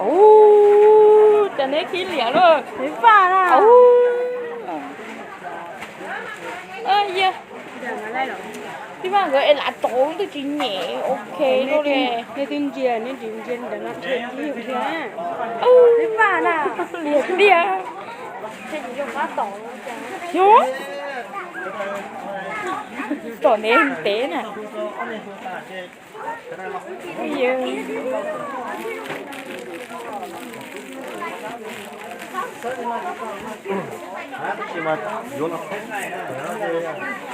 Ub, cas neb khib liam lawm. Ub, yog tij Vaj nkawd es lav tauv twb tsis nyem ok li. Liam tiag. Yog, tom neb ntev na.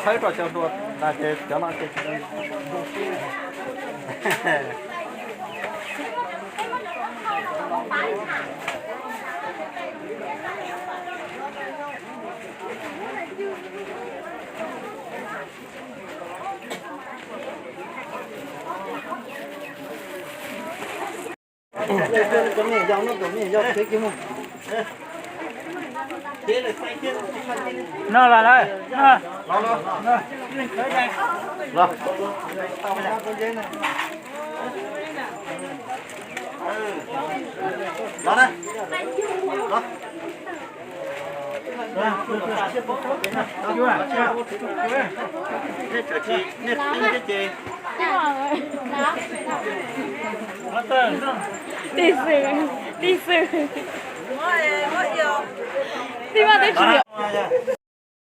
Thaib rau cov hluas na ces cov no ces zoo siab. No los lawm. Tij xwb, tij xwb. Tij Vaj twb tsis